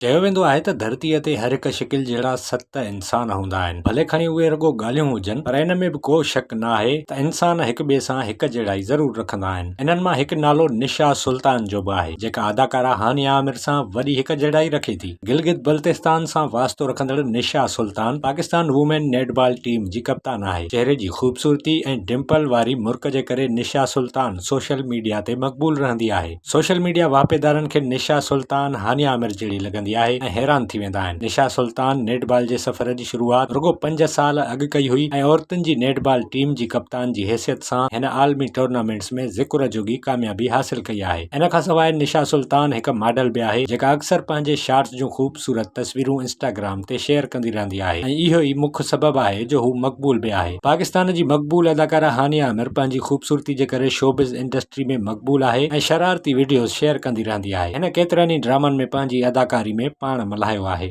چيو ويندو آهي ته ڌرتيء تي هر هڪ شڪل جهڙا ست انسان هوندا آهن. ڀلي کڻي اهي رڳو ڳالهيون هجن پر ان ۾ به ڪو شڪ نه آهي ته انسان هڪ ٻئي سان هڪ جهڙائي ضرور رکندا آهن. انهن مان هڪ نالو نشا سلطان جو به آهي جيڪا اداڪارا هانيه عامر سان وڏي هڪ جهڙائي رکي ٿي. گلگت بلتستان سان واسطو رکندڙ Nisha Sultan Pakistan women netball team جي ڪپتان آهي. چهري جي خوبصورتي ۽ ڊمپل واري مرڪ جي ڪري نشا سلطان سوشل ميڊيا تي مقبول رهندي آهي. سوشل ميڊيا واهپيدارن کي نشا سلطان هانيا عامر جهڙي لڳندي آهي ۽ حيران ٿي ويندا آهن. نشا سلطان نيٽ بال جي سفر جي شروعات رڳو پنج سال اڳ ڪئي هئي ۽ عورتن جي نيٽ بال ٽيم جي ڪپتان جي حيثيت سان هن عالمي ٽورنامينٽس ۾ ذڪر جوڳي ڪاميابي حاصل ڪئي آهي. ان کانسواء نشا سلطان هڪ ماڊل به آهي جيڪا اڪثر پنهنجي شارٽس جون خوبصورت تصويرون انسٽاگرام تي شيئر ڪندي رهندي آهي ۽ اهو ئي مک سبب آهي جو هو مقبول به آهي. پاڪستان جي مقبول اداڪاره هانيا عامر پنهنجي خوبصورتي جي ڪري شوبز انڊسٽري ۾ مقبول آهي ۽ شرارتي وڊيوز شيئر ڪندي رهندي آهي. هن ڪيترن ئي ڊرامن ۾ پنهنجي اداڪاري ۾ پاڻ ملهايو آهي.